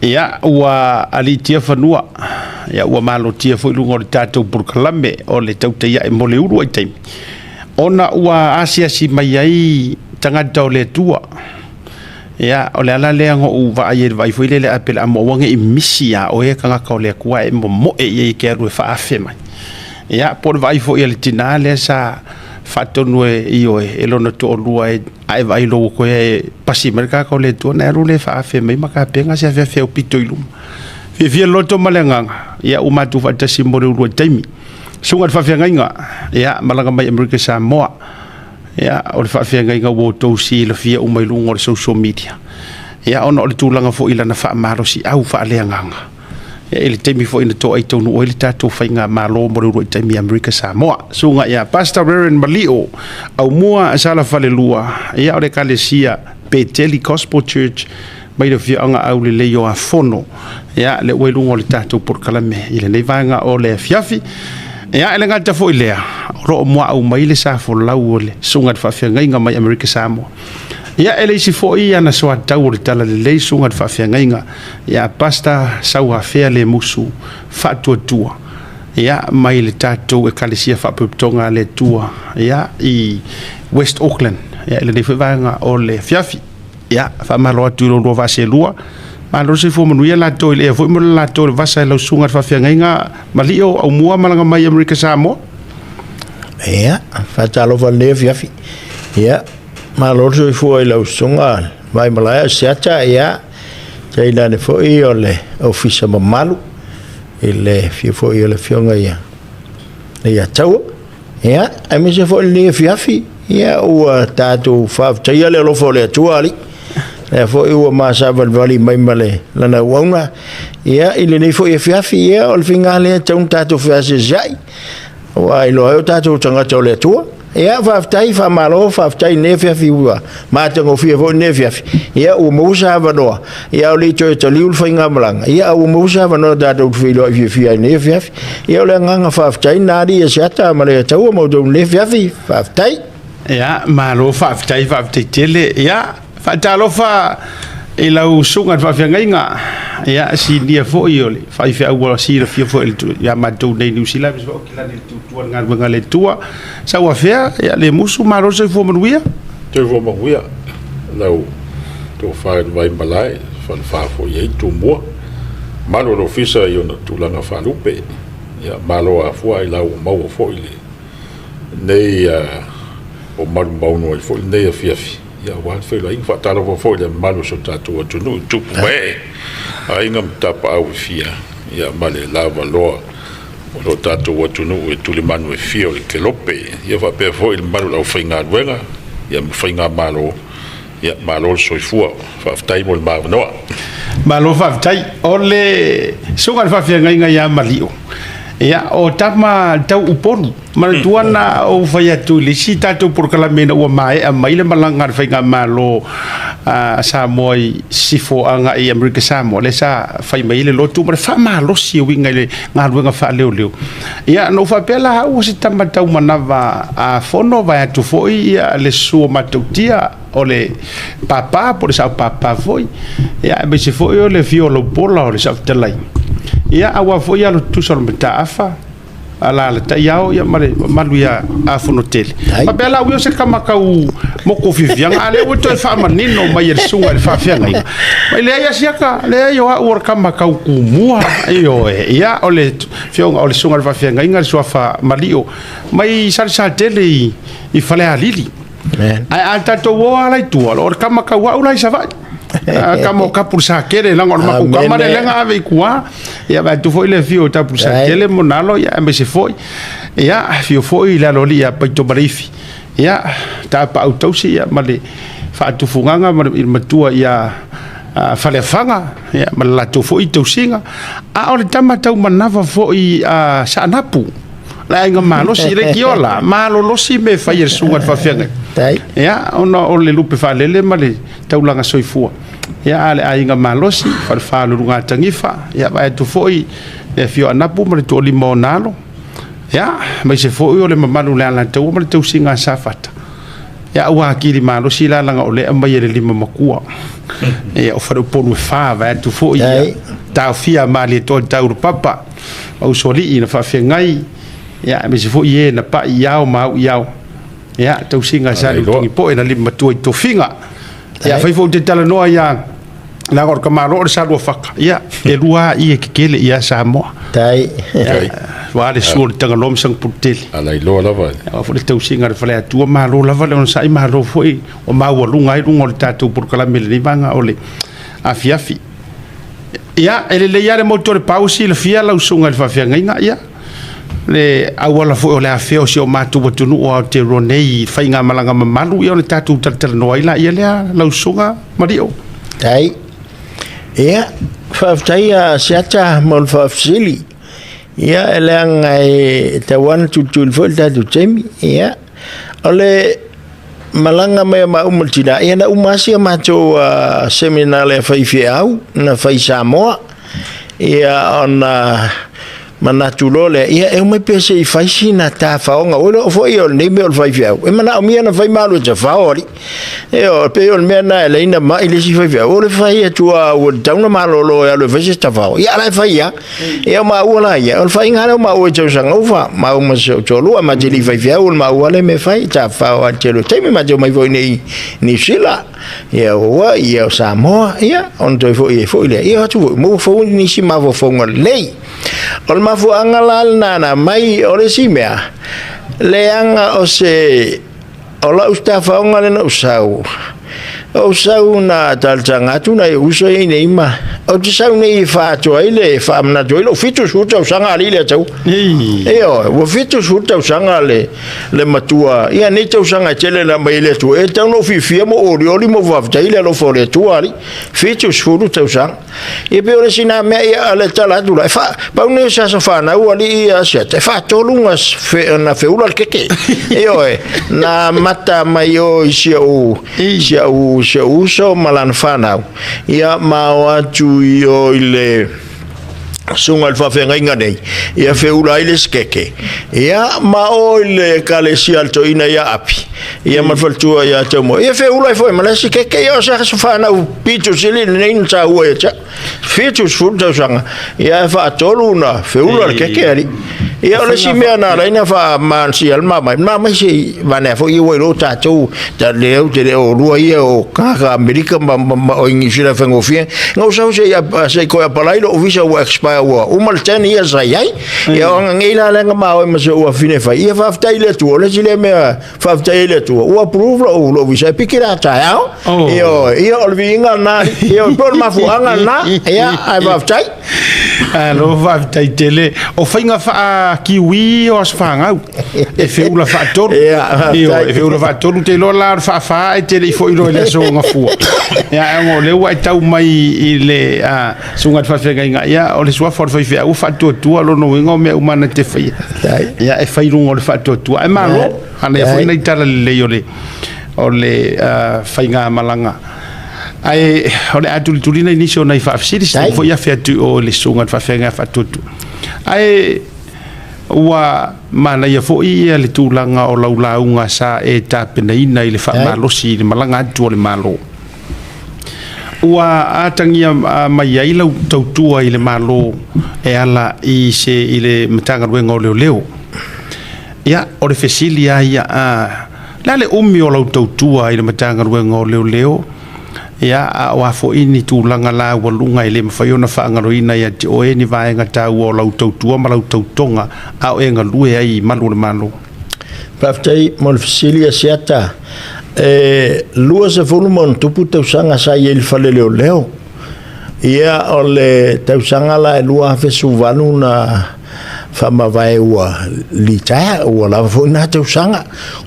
Ia, ua aliitia fanua, ia ua malotia foi luga o le tatou polokalame o le tautai ae mo le uluai taimi, ona ua asiasi mai ai tagata o le Atua. Ia, o le ala lea na ou vaai ai i le vaai foi lele a pe a maua ne i misi ia oe tagata o le Atua e momoe i ai e te alu e faaafe mai. Ia, po o le vaai foi a le tinā lea sa faatonu e Ioe e lona toalua e a e vaai loa ua toe pasi mai le tagata o le Atua ona e alu lea e faaafe mai ma tapena se afeafe aupito i luma. Fiafia le loto ma le agaga, ia ua matou faatasi mo le uluai taimi. Susuga i le Faafeagaiga, ia, malaga mai Amerika Samoa. Ia, o le faafeagaiga ua outou silafia uma i luga o le social media. Ia, ona o le tulaga foi i lana faamalosiau faaleagaga. Ia, i le taimi foi na toai taunuu ai le tatou faigamalo mo le uluai taimi i Amerika Samoa. Susuga ia Pastor Reverend Malio Aumua Sala Falelua, ia, o le Ekalesia Peteli Gospel Church mai le afioaga aulelei o Afono. Ia, lea ua i luga o le tatou polokalame i lenei vaega o le afiafi. Ia, e le gata foi i lea, o lo o muaau mai le sa folau o le Susuga i le Faafeagaiga mai Amerika Samoa. Ia, e le isi foi ana soatau o le Talalelei, Susuga i le Faafeagaiga ia Pastor Sauafea Lemusu Faatuatua, ia, mai le tatou Ekalesia Faapotopotoga a le Atua, ia, i West Auckland, ia, i lenei foi vaega o le afiafi. Ia, faamalo atu i lo lua vaa seelua. Malo le soifua manuia latou i le ea foi ma le latou le vasa i lau susuga i le faafeagaiga Malio Aumua malaga mai Amerika Samoa. Ia, faatalofa i lenei afiafi. Ia, malo le soifua i lau susuga Vaimalae o Siata, ia, tainane foi o le ofisa mamalu i le afio foi o le afioga ia ia Taua. Ia, aemaise foi lenei afiafi, ia ua tatou faafetaia le alofa o le Atua alii. Lea foi ua masavalivali mai ma le lana auauna. Ia, i lenei foi afiafi, ia o le faiga lea e tatau ona tatou feasiasiai. Aua e iloa ai o tatou tagata o le Atua. Ia, faafetai, faamalo, faafetai i lenei afiafi ua matagofie foi lenei afiafi. Ia, ua maua se avanoa, ia a o le i toe taliu le faigamalaga, ia a ua maua se avanoa tatou te feiloai fiafia ai i lenei afiafi. Ia o le agaga faafetai lena alii e Asiata ma le Taua ma outou i lenei afiafi. Faafetai. Ia, malo faafetai, faafetai tele. Ia, faatalofa i lau susuga i le faafeagaiga, ia, sinia foi o le faifeau ua silafia foi ia matou nei i Niu Sila, aemaise foi o Aukilani i le tutua i le galuega a le Atua. Sauafea, ia, Lemusu, malo le soifua manuia. Soifua manuia lau tofa i le Vaimalae, falefa foi i ai Tumua, mamalu o le Ofisa i ona tulaga faalupe. Ia, malo afua ailao ua maua foi lenei ua malumaunu ai foi lenei afiafi, ia aua le feiloaiga. Faatalofa foi i le mamalu o si o tatou atunuu i tupu ma ee, aiga ma tapaau e fia, ia ma le lavaloa o lo tatou atunuu e tulimanu e fia o le kelope. Ia faapea foi le mamalu o le aufaigaluega ia ma faigamalo, ia malo le soifua. Faafetai mo le ma avanoa. Malo faafetai. O le susuga i le faafeagaiga ia Malio, ia o tama tau Upolu. Manatua na ou fai atu i le isi tatou polokalame ina ua maea mai le malaga a le faigamalo a Samoa i Sisifo agai i Amerika Samoa, lea sa fai mai ai le lotu ma le faamalosi e uiga i le galuega faaleoleo. Ia, na ou faapea la au o se tama tau manava a fono vaeatu foi ia le susu o Matautia o le papa po o le sao papa foi, ia aemaise foi o le afio o Laupola o le saofetalai, ia aua foi alo tutusa o le Mataafa, Alaalatai ao ia ma le mamalu ia Afonotele. Faapea la au o se tama tau motu o fiafiaga, a lea ua toe faamanino mai e le susuga i le faafeagaiga. Mai leai Asiata, leai o au o le tama tau Tumua, ioe. Ia o le afioga o le susuga i le faafeagaiga le suafa Malio mai Salesatele i Falealili. Ae a tatou o lava la i tua, o le tama tau au la i Savaii. Tama o Tapulasatele, leaga o le matou tama lea na ave i tua. Ia vaeatu foi le afio o Tapulasatele ma ona alo, ia aemaise foi, ia afio foi le aloalii ia Paitomaleifi, ia tapaau tausi ia ma le faatufugaga ma le matua ia Faleafaga, ia ma le latou foi tausiga. A o le tama tau manava foi a Saanapu, le aiga malosi, leitioa la, malolosi mea e fai e le susuga i le faafeagaiga. Ia, ona o le lupe faalele ma le taulaga soifua. Ia, a le aiga malosi, falefa o le Ulugatanifa, ia, vaeatu foi le afio o Anapu ma le toalima o ona alo, ia, aemaise foi o le mamalu o le Alataua ma le tausiga a Safata. Ia ua atili malosi la laga o lea e aumai e le lima matua. Ia o faleupolu e fa vaeatu foi ia taofia Malietoa i Taulapapa ma Usoalii na faafeagai, ia aemaise foi e na pai i ao ma au i ao. Ia tausiga a Saliutogipoe na lima matua i tofiga. Ia fai foi ou te talanoa ia leaga o le tamaloa o le Saluafata, ia e lua lava ie tetele ia Samoa. Tai. Aua le suo o le Tagaloa ma Sagapolutele. Alailoa lava. Aua foi le tausiga a le Faleatua, malo lava le onosai, malo foi ua maualuga ai luga o le tatou polokalame i lenei vaega o le afiafi. Ia, e lelei lava le motu o Lepau, silafia lau susuga i le faafeagaiga, ia, le auala foi o le afea o si o matou atunuu o Aotearoa nei i faigamalaga mamalu, ia ona tatou talatalanoa ai laia lea lau susuga Mario. Tai. Ia, faafetai a Siata mo le faafesili. Ia, e leaga e tatau lava ona tulituli foi le tatou taimi. Ia, o le malaga mai a maua ma le tina, ia na uma lava si a matou seminar a faifeau na fai i Samoa. Ia ona manatu loa lea, ia e omai pea se i fai sina tafaoga. Ua iloa foi o lenei mea o le faifeau, e manaomia ona fai ma alu e tafao alii. Ioe, pei o le mea lena e ala ai ona mai le isi faifeau, o le fai atu lava ua tatau ona malolo e alu e fai se tafao. Ia a o la e fai lava. Ia o maua la ia, o le faiga lava lea o maua i tausaga ufa, maua ma si ou toalua, ma te le i faifeau, o le maua lea mea e fai, tafafao lava i le tele o taimi, ma te omai foi i inei i Niu Sila, ia o Hawaii, ia o Samoa, ia ona toe foi ai foi lea. Ia o atu foi, maua fou nisi mafaufauga lelei. O le mafuaaga la lena na aumai, o le isi mea, leaga o se O lau tafaoga lea na ou sau, ou sau na talosaga atu nai ou uso ia i inei ma, ou te sau nei e faaatoa ai le, faamanatu ai lou 70 tausaga alii le Atua. Ioe, ua 70 tausaga le, le matua, ia nei tausaga e tele na aumai e le Atua, e tatau ona ou fiafia ma ou olioli ma ou faafetai i le alofa o le Atua alii. 70 tausaga. Ia pei o le isi na mea ia le tala atu la, e fa, pau nei o se aso fanau alii ia Asiata, e faatolu na, fe, na feula le keke. Ioe, na amata mai o i si au, si au, si au uso ma lana fanau, ia ma o atu i o i le susuga i le faafeagaiga nei, ia feula ai le isi keke. Ia ma o i le ekalesia a le toeaina ia Api, ia ma le faletua ia Taumua, ia feula ai foi ma le isi keke, ia o se aso fanau pito sili lenei na taua ia te au. 70 tausaga, ia e faatolu na feula le keke alii. Ia o le isi mea na ala ai ona faamalosia le mamai, mamai se i vanea foi ia ua iloa tatou, ta lea ou te le o lua ia o tagata Amerika ma, ma, ma o Niu Sila e faigofie. Na ou sau se i, se i toe apalai lou visa ua expire ua uma le 10 years sa i ai. Ia o aga nei la lea na maoi ma si ou afafine e fai. Ia faafetai i le Atua, o le isi lea mea faafetai ai i le Atua, ua approve lou, lou visa e piki la taeao. Oh. Ioe, ia o le viiga lena, ia po o le mafuaaga lena, ia ae faafetai. Alo, faafetai tele. O faiga faa-Kiwi o aso fanau, e feula faatolu. Ia, faafetai. Ioe, e feula faatolu, te iloa la o le faafa e te le i foi loa i le aso Gafua. Ia, ae ona o lea ua e tau mai i le susuga i le faafeagaiga, ia, o le suafa o le faifeau ua faatuatua, lona uiga o mea uma na te faia. Ia, e fai i luga o le faatuatua. Ae malo, manaia foi nai tala lelei o le o le faigamalaga. Ae o le a tulituli nai nisi o nai faafesili, se foi afe atu i o i le susuga i le faafeagaiga faatuatua. Ae ua manaia foi ia le tulaga o lau lauga sa e tapenaina i le faamalosi i le malaga atu o le Malo. Ua atagia mai ai lau tautua i le Malo e ala i se i le Matagaluega o Leoleo. Ia, o le fesili lava ia, le a le umi o lau tautua i le Matagaluega o Leoleo? Ia, a o a foi ni tulaga laualuga e le mafai ona faagaloina ia te oe ni vaega taua o lau tautua ma lau tautoga a o e galue ai i malu o le Malo? Faafetai mo le fesili Asiata. E 20 ma ono tupu tausaga sa i ai i le fale leoleo. Ia, o le tausaga la e 2018 na faamavae ua litaea, ua lava foi na tausaga,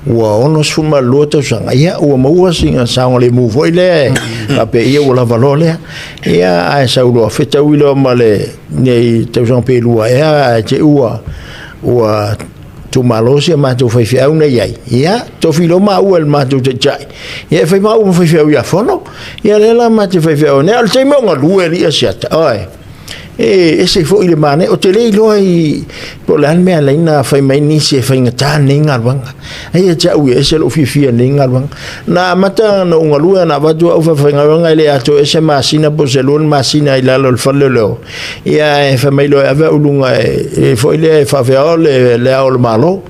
ua 62 tausaga, ia ua maua sina saogalemu foi lea, faapea ia ua lava loa lea. Ia, ae sau loa fetaui loa ma le nei tausaga pe lua ea, ae te ua ua itumalo si a matou faifeau na i ai, ia, tofi loa maua e le matou taitai, ia e fai maua ma faifeau ia Fono, ia lea la ma te faifeau nei, a o le taimi o galue alii Asiata, oe. E ese foi le manaia. Ou te le iloa i po o le a le mea e ala ai ona fai mai nisi e faigata lenei galuega. Ai ia te au ia, e ese lou fiafia i lenei galuega. Na amata ona ou galue, na avatu au faifaigaluega e le atoa ese masina po o se lua ni masina i lalo o le fale leoleo. Ia ae fai mai loa e ave au i luga e foi lea e faafeao le Ao o le Malo.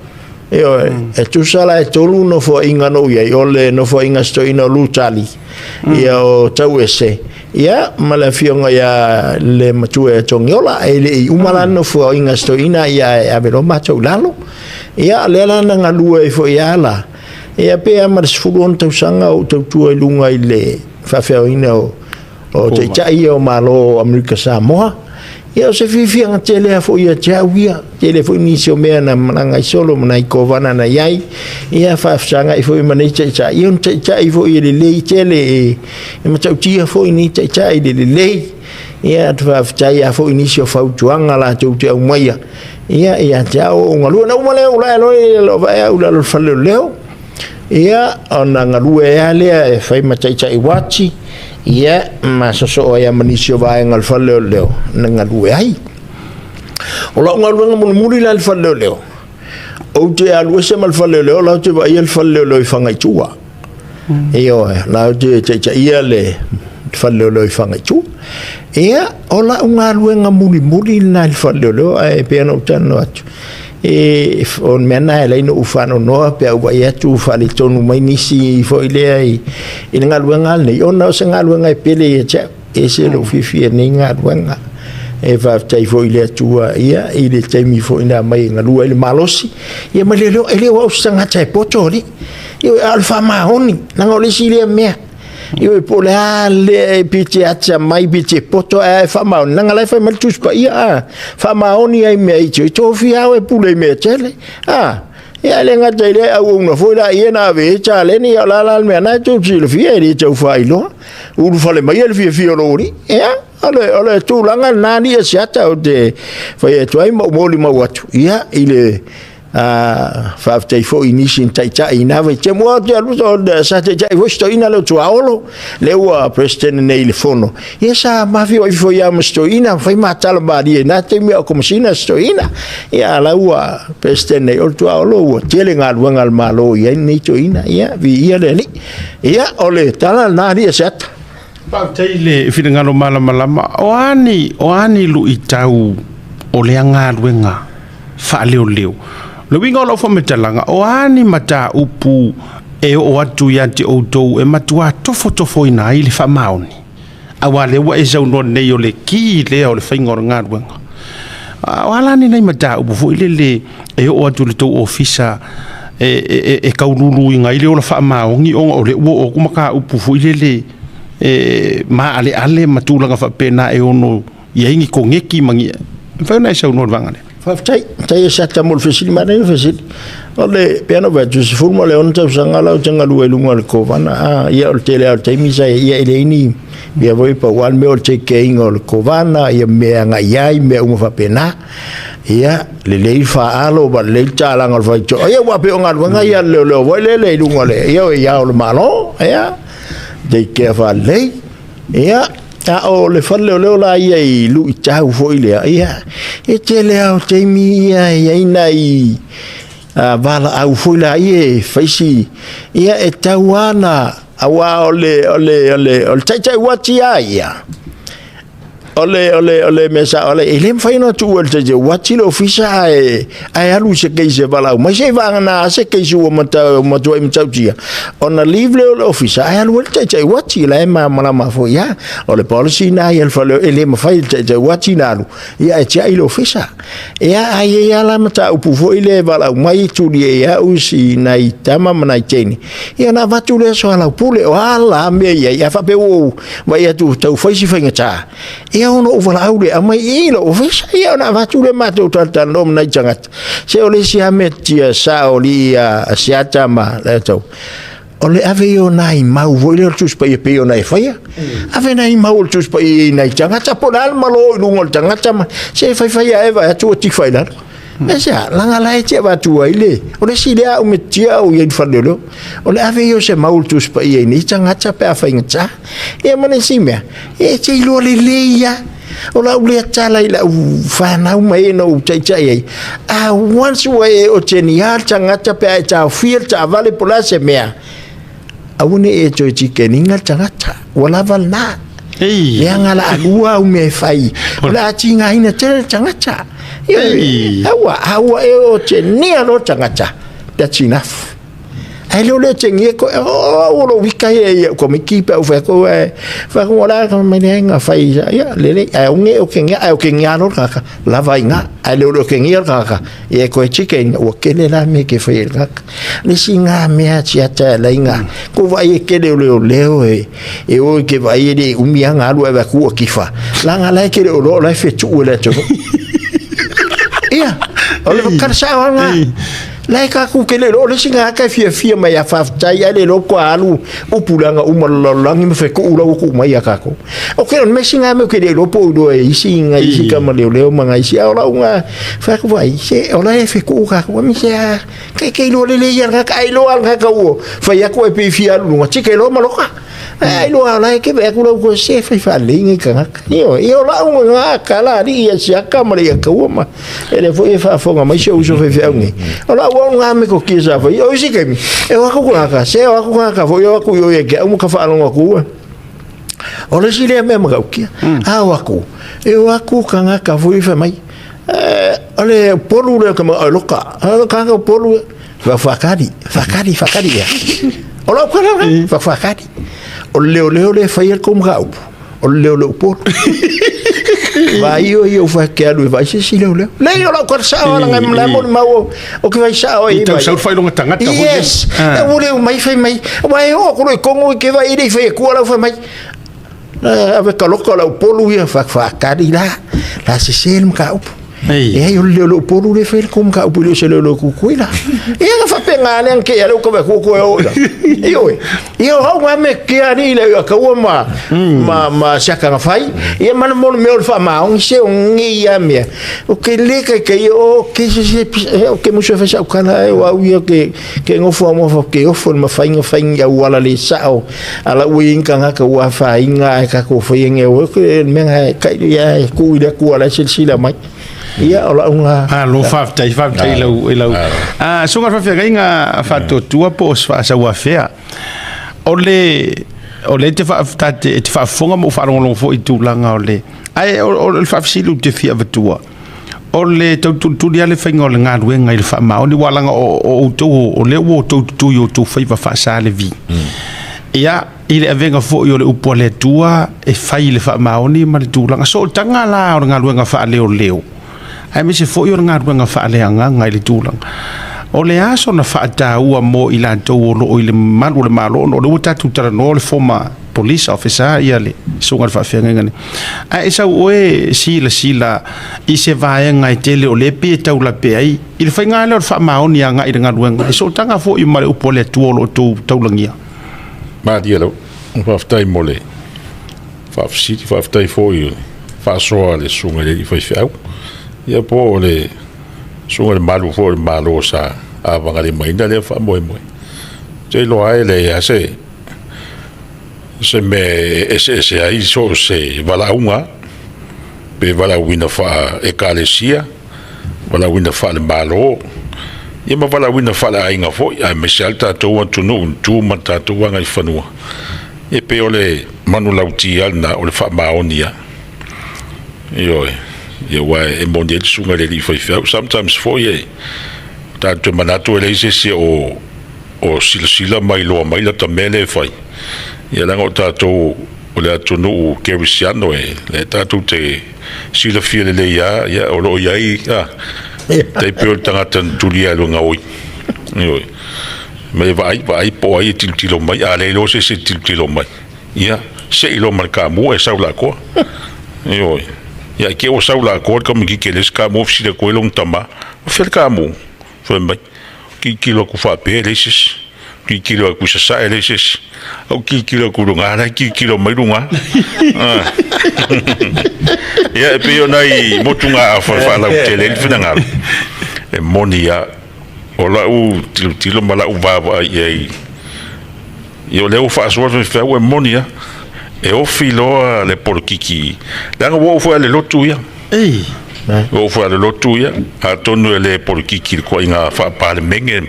Ioe, e tusa la e tolu nofoaiga na ou i ai, o le nofoaiga a si toeaina o Lutali, ia o Tauese, ia ma le afioga ia le matua ia Togiola. E le i uma la le nofoaiga a si toeaina, ia ae ave loa matou i lalo. Ia, lea la na galue ai foi lava la, ia pe a ma le 16 tausaga o ou tautua i luga i le faafeaoina o o taitai ia o Malo o Amerika Samoa. Ia o se fiafiaga tele lava foi ia te au ia. Tele foi nisi o mea na malaga ai solo ma nai kovana na i ai. Ia faafesagai foi ma nei taitai. Ia o ni taitai foi e lelei tele, e matautia foi nei taitai i le lelei. Ia te faafetai lava foi i nisi o fautuaga latou te aumaia. Ia ia te au o galue. Na uma lea ou lae loa i lalo, vae au i lalo o le fale leoleo. Ia, ona galue ai lava lea e fai ma taitai uati, ia, ma sosoo ai lava ma nisi o vaega o le fale leoleo na galue ai. O lau galuega mulimuli la i le fale leoleo, ou te alu ese ma le fale leoleo, la ou te vaaia le fale leoleo i Fagaitua. Ioe, la ou te taitaia le fale leoleo i Fagaitua. Ia, o lau galuega mulimuli lena i le fale leoleo, ae pei ona ou talanoa atu, E, o le mea lena e ala ai ona ou faanoanoa pe a ou vaai atu ua faaletonu mai nisi foi lea i, i le galuega lenei, ona o se galuega e pele ia te au. E ese lou fiafia i lenei galuega. E faafetai foi i le Atua ia, i le taimi foi na aumai e galue ai le malosi. Ia ma le leo, e le o au se tagata e poto alii. Ia, a o le faamaoni, leaga o le isi lea mea. Ioe, po o le a le pe te ata mai pe te poto ae faamaoni, leaga la e fai mai le Tusi Paia, a faamaoni ai mea i te tofia au e pule i mea tele. A ia le gata i lea, auauna foi la ia na ave ai taleni, ia o la la le mea na e tou silafia, e le tau faailoa ulufale mai le fiafia o lou alii. Ia o le tulaga lena alii e se ata ou te fai atu ai ma ou molimau atu ia i le faafetai foi i nisi na taitai i na vaitaimi. Ua te alu sa taitai foi si toeaina lea o Tuaolo, lea ua president nei i le fono. Ia sa mafioai foi lava ma si toeaina, fai matala malie i na taimi a o Komesina si toeaina. Ia a la ua president nei, o le Tuaolo ua tele galuega a le Malo i ai lenei toeaina. Ia, viia le Alii. Ia, o le tala lena alii a Seata. Faafetai i le finagalo malamalama. O a ni luitau o lea galuega faaleoleo? Le uiga o lau faamatalaga, o a ni mataupu e oo atu ia te outou e matuā tofotofoina ai le faamaoni? Aua lea ua e saunoa nei o le ki lea o le faiga o le galuega. O a la ni nai mataupu foi lele e oo atu i le tou ofisa e kaululuina ai le ola faamaoni, ona o lea ua oo atu mataupu foi lele e maaleale ma tulaga faapena e ono i ai ni koneti ma ni... E mafai ona e saunoa i le vaega lea? Faafetai, faafetai e Sata mo le fesili, manaia le fesili. O le, pei ona ou fai atu, 16 tausaga la ou te galue i luga o le kovana. Ah, ia o le tele lava o le taimi sa ia e leai ni mea foi, pau lava le mea o le take care ina o le kovana, ia mea e agai i ai, mea uma faapena. Ia, lelei le faalo ma lelei le talaga o le faitoa. Ia, aua pei o galuega ia a le leoleo foi lele i luga o le, ia, i Ao o le Malo, ia, take care faalelei. Ia, a o le fale leoleo la ia i luitau foi lea, ia, e tele lava o taimi ia e i ai nai valaau foi la ia e fai si, ia e tau lava na, aua o le taitai uati lava ia, o le mea sao, e le mafai ona tuua e le taitai uati le ofisa ae alu i se case e valaau mai, se i vagana se case ua matuai matautia ona leave lea o le ofisa ae alu ai le taitai uati. La e malamalama foi lava, o le policy na ia le fale, e le mafai e le taitai uati na alu ia ae tiai le ofisa. Ia, ae i ai lava la mataupu foi lea e valaau mai tuli ai au si nai tama ma nai teine, ia ona avatu lea soalaupule o a la mea i ai, a faapea ua ou vaai atu tau fai si faigata, ia ona ou valaau lea aumai i lou ofisa, ia ona avatu lea matou talatalanoa ma nai tagata. Se o le isi lava mea tia sao alii a Siata ma le tau, o le ave ia o nai mau foi lea o le Tusi Paia pei ona e faia. Ave nai mau o le Tusi Paia i nai tagata, po o le a le malo i luga o le tagata, ma se faifai a e vaai atu ua tifa i lalo. E se a, leaga la e te avatu ai le, o le isi lea au metotia au i ai i le fale leoleo, o le ave ia o se mau o le Tusi Paia i nei tagata pe a faigata. Ia ma le isi mea, e te iloa lelei lava. O lau lea tala i lau fanau ma e na ou taitai ai, a once ua e otegia le tagata pe a e taofia le taavale po o le a se mea, aua ne i e toe tikeniga le tagata, ua lava lena. Leaga la alua au mea e fai, o le a tigaina tele le tagata. Aua, a ua e otegia loa le tagata, that's enough. Ae le o le otegia koe, o lou vika ia i au komiti pe au fai atu, fai atu, o la mai le aiga fai, ia, lelei, ae o ne otegia, ae otegia loa le tagata, lava ai ina, ae le o le otegia le tagata, ia e toe tike, ua tele la mea e te fai e le tagata. Le isi na mea siata e laina, ko vaai e tele o leoleo e, e o i ke vaai e le umi lava ona alu ae vaai atu ua tifa. Leaga la e te le o iloa o la e fetuu e le atunuu. Ia, o le tala sao lava lena. La e tatou te le iloa, o le isi tagata e fiafia mai a faafetai ae le iloa faatoa alu upu leaga uma o le lalolagi ma fetuu la ua tuu mai ia tatou. O ke, o le mea sina mea ou te le iloa po o iloa e isi nai isi tama leoleo ma nai isi, a o lau na fai atu vaai, se o la e fetuu tatou, a se a, ke ke iloa lelei ia le tagata, a iloa lava le tagata ua fai atu ae pei e fia alu i luga, tike loa ma loka. A iloa o la e ke vaai atu lau se fai faalelei nei tagata. Ioe, ia o lau na tala alii ia siaka ma le ia taua ma e le foi e faafofoga mai si ou uso faifeau nei. O lau au na metotia sa fai, o isi taimi, e o atu tagata, se o atu tagata foi o atu i o ia te au ma ka faalogo atu. O le isi lea mea matautia, a o atu, e o atu tagata foi fai mai, o le polu lea ka o loka, o le tagata polu, faakali, faakali, faakali ia. O lau tala lena, faakali. O le leoleo lea e faia le tou mataupu, o le leoleo polu. Vaai o ia ua ke alu e vaai se isi leoleo. Leai o lau tala sao lana e la molimau o ke fai sao ai. Tau sau faailoga tagata foi. Yes. E ua le mai fai mai. Ua e oo atu loa i Kogo i ke vaai e le i fai atua lau fai mai. Ave taloka lau polu ia faakali la. La sese le mataupu. Leai o le leoleo polu lea e fai le tou mataupu e le o se leoleo Tutuila. Ia na faapena lea na te i a lea ua tau atu koe o ila. Ioe. Ia o au ngā mea ke alii le ia kaua ma, ma, ma siaka na fai. Ia mana mo le mea o le faamaoni se o ngei ia mea. O ke le kai kai o ke se se o ke musu e fai sau kala e o au ia ke ke ngofo a mofa ke ofo le mawhainga whaingi au ala le sao. Ala ua i inga ngaka ua whainga e kako whai nge o ke mea nga kai ia e ku i le kua la silsila mai. Ia o lau nga. Malo faafetai, faafetai i lau, i lau. Ah, susuga i le faafeagaiga faatuatua po o se faasauafea. O le, o le te faa, ta te, e te faafofoga ma ou faalogologo foi i tulaga o le, ae o, o le faafesili ou te fia avatua, o le tau tulituli lava le faiga o le galuega i le faamaoni, aua leaga o, o outou, o lea ua outou tutu i outou faiva faa-Sa Levi. Ia, i le avega foi o le upu a le Atua e fai i le faamaoni ma le tulaga sootaga la o le galuega faaleoleo, aemaise foi o le galuega faaleagaga i le tulaga o le a sona faataua mo i latou o lo o i le malu o le Malo, ona o lea ua tatou talanoa o le former police officer ia le susuga i le faafeagaiga nei. Ae e sau oe silasila i se vaega e tele o lea e pei e taulape ai i le faiga lea o le faamaoni agai i le galuega, e sootaga foi ma le upu a le Atua o lo o outou taulagia. Malie lava. Faafetai mo le faafesili, faafetai foi i le faasoa a le susuga i le alii faifeau, ia po o le susuga i le malu foi o le Malo sa avagalimaina lea faamoemoe. Ou te iloa lava e leai lava se se mea e eseese ai so o se valaauga, pe valaauina faa-Ekalesia, valaauina faale-Malo, ia ma valaauina faale-aiga foi, aemaise lava le tatou atunuu i tu ma le tatou agaifanua. E pei o le manulauti lava lena, o le faamaoni lava. Ioe, ia aua e moni ai le susuga i le alii faifeau. Sometimes foi e tatou te manatu e leai se isi o silasila ma iloa mai lata mea lea e fai, ia leaga o tatou o le atunuu kerisiano e lea tatou te silafia lelei lava, ia o lo o i ai tai pei o le tagata na tulia i le gaoi. Ioe. Me vaai, vaai po o ai e tilotilo mai, a leai loa se isi e tilotilo mai, ia sei loa ma le kamu ae sau lakoa. Ioe. Ia te i ua sau lakoa le tamaitiiti e leai se kamu, fesili atu ai lona tama, o fea le kamu? Fai mai, tilotilo atu faapea e leai se isi, tilotilo atu i sasae e leai se isi, ou tilotilo atu i luga, a la e tilotilo mai luga. Ia e pei o nai motugaafa e faalautele ai le finagalo, e moni lava, o lau tilotilo ma lau vaavaai i ai, ia o lea ua faasoa le faifeau e moni lava. E ofi loa le polokiki, leaga ua oo foi a le lotu ia. Ei. Ua oo foi a le lotu ia, atonu e le polokiki i le toaiga faapalemene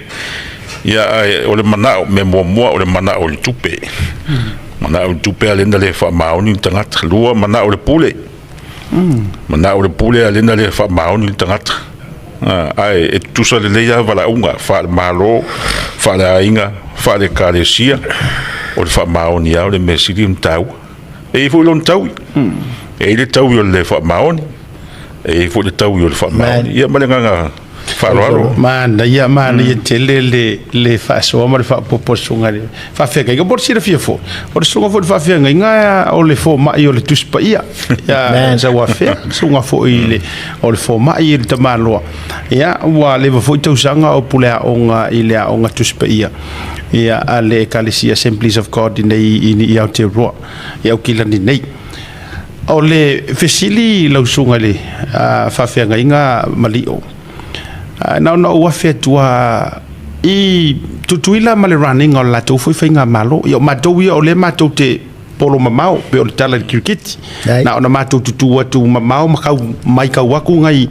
ia, ae o le manao, mea muamua o le manao i le tupe. Manao i le tupe a lea na le faamaoni le tagata. Lua, manao i le pule. Manao i le pule a lea na le faamaoni le tagata. Ae e tutusa lelei lava valaauga faale-Malo, faale-aiga, faale-Ekalesia, o le faamaoni lava o le mea sili ona taua. E i ai foi lona taui, e i ai le taui o le le faamaoni, e i ai foi le taui o le faamaoni. Ia ma le agaga faaaloalo. Manaia, manaia tele le faasoa ma le faaopoopo a le susuga i le faafeagaiga. Mo le silafia foi, o le susuga foi i le faafeagaiga o le fomai o le Tusi Paia ia Sauafea, susuga foi i le o le fomai i le tamaloa. Ia, ua leva foi tausaga o puleaoga i le aoga Tusi Paia ia a le Ekalesia Assemblies of God i nei i Aotearoa i Aukilani nei. O le fesili i lau susuga i le faafeagaiga Malio, na ona ou afe atu lava i Tutuila ma le raniga o le latou foi faigamalo. Ia o matou ia o lea matou te polo mamao pei o le tala i le kiriketi. Na ona matou tutū atu mamao ma kau mai kau atu nai.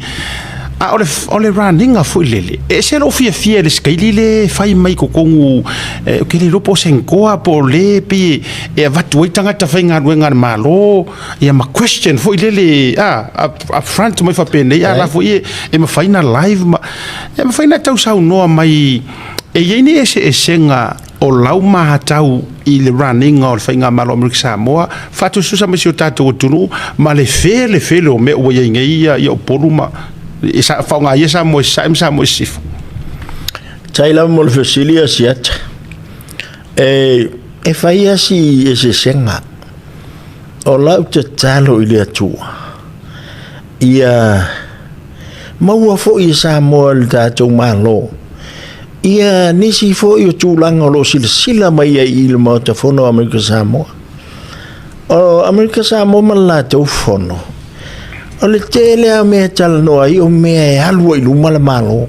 A o le raniga foi lele, e ese lou fiafia i le skeili le fai mai totonu, ou te le iloa po o Senkoa po o le pei e avatu ai tagata faigaluega a le Malo, ia ma question foi lele up front mai faapenei, a la foi e mafai ona live ma e mafai ona e tau saunoa mai e i ai ni eseesega o lau matau i le raniga o le faigamalo Amerika Samoa faatusatusa mai si o tatou atunuu ma le felefele o mea ua i ai nei ia Upolu ma e faaaoga ia Samoa i Sasae ma Samoa i Sisifo. Faafetai lava mo le fesili a Siata. E fai lava si eseesega. O lau tatalo i le Atua, ia maua foi e Samoa i le tatou Malo ia nisi foi o tulaga o lo o silasila mai ai i le Maota Fono o Amerika Samoa. O Amerika Samoa ma le latou fono, o le tele lava o mea e talanoa ai o mea e alu ai i luma le Malo.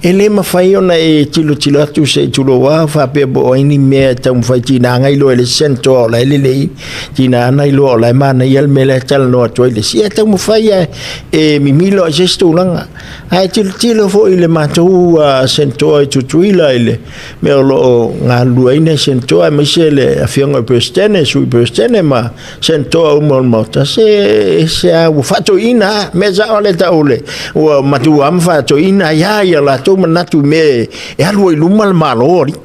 E le mafai ona e tilotilo atu se i tulou lava faapea po o ai ni mea e taumafai tiga na iloa e le isi Senator o la e lelei, tiga na iloa o la e manaia le mea la e talanoa atu ai le isi. Ia taumafai lava e mimilo i se isi tulaga. Ae tilotilo foi i le matou Senator i Tutuila i le mea o lo o galulue ai nai Senator aemaise le Afioga i le Peresetene, Sui Peresetene ma Senator uma o le Maota, se a ua faatoeaina lava, mea sao lea e tau le, ua matua lava ma faatoeaina ai lava ia latou manatu i mea e alu ai i luma le Malo, alii.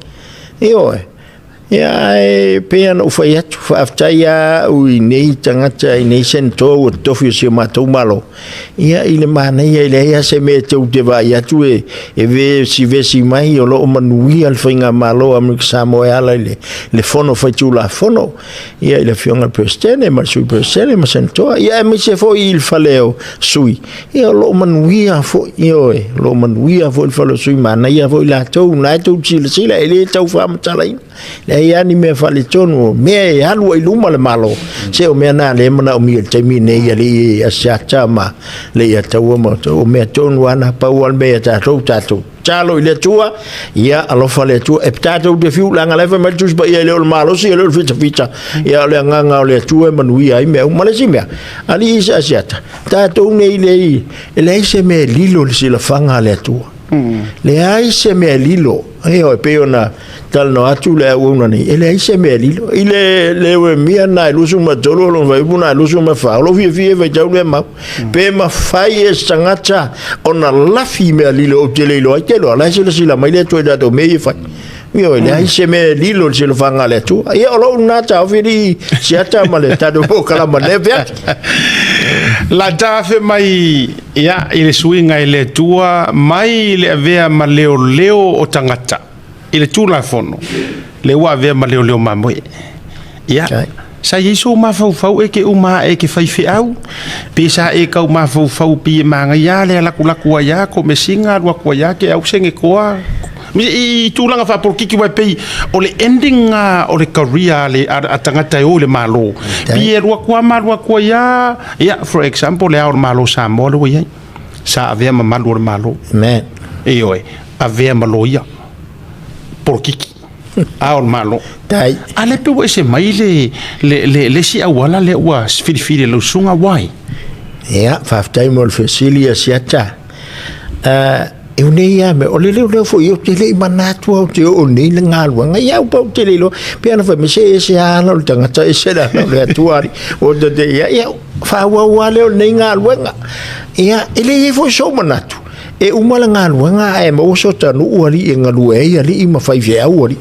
Ioe. Ia, ae pei ona ou fai atu, faafetai lava au i nei tagata, i nei Senator ua totofi o si o matou Malo, ia i le manaia e leai lava se mea e tou te vaai atu e vesivesi mai o lo o manuia le faigamalo a Amerika Samoa e ala i le Fono Faitulafono. Ia i le Afioga i le Peresetene ma le Sui Peresetene ma Senator, ia aemaise foi i le fale o sui, ia o lo o manuia foi, ioe, o lo o manuia foi le fale o sui, manaia foi latou, na e tou silasila, e le tau faamatalaina, leai lava ni mea faaletonu, o mea e alu ai i luma le Malo, se o mea na lea e manaomia i le taimi lenei, alii Asiata ma Leiataua ma outou, o mea tonu lava na, pau lava le mea ia tatou, tatou Tatalo i le Atua, ia alofa le Atua. E tatou te fiu, leaga la e fai mai le Tusi Paia, e le o le malosi, e le o le fitafita. Ia o le agaga o le Atua e manuia ai mea uma. Ma le isi mea, alii Asiata, tatou nei le, e leai se mea e lilo i le silafaga a le Atua. Leai se mea e lilo. Ioe, e pei ona talanoa atu le auauna nei, e leai se mea e lilo. I le leuemia na e 23 o lona fuaiupu na e 24, o lou fiafia e faitau lea mau. Pe mafai e se tagata ona lafi i mea lilo ou te le iloa ai, te iloa, o la e silasila mai le Atua i tatou mea ia e fai. Ioe, leai se mea e lilo i le silafaga a le Atua. Ia, o lou lena taofi alii Siata ma le tatou polokalama i lenei afiafi. Lata afe mai ia i le suiga i le Atua mai le avea ma leoleo o tagata i le Tulafono lea ua avea ma leoleo mamoe. Ia, sa i ai sou mafaufau e ke uma ae e ke faifeau, pe sa e kau mafaufau pi e magaia le lakulaku ai a ko mesinga alu atu ai a ke au senge koa. I tulaga faapolokiki wai pei o le ending a o le career a le a tagata e o i le Malo. Pi e alu atu a ma alu atu ai a, ia, for example, le Ao o le Malo o Samoa lea ua i ai. Sa avea ma malu o le Malo. Amen. Ioe, avea ma loia polokiki. Ao o le Malo. Tai. A lea pe ua ese mai le, le, le, le isi auala lea ua filifili e lau susuga, why? Ia, faafetai mo le fesili a Siata. Uh, e nei lava mea, o le leoleo foi ou te le i manatu au te oo nei le galuega, ia au pa ou te le iloa, pe ana fai mai se ese lava ala o le tagata, ese le ala o le Atua alii, o te te ia, ia, faaauau lava lea o lenei galuega. Ia, e le i ai foi sou manatu, e uma le galuega ae maua so ta nuu alii e galue ai alii ma faifeau alii.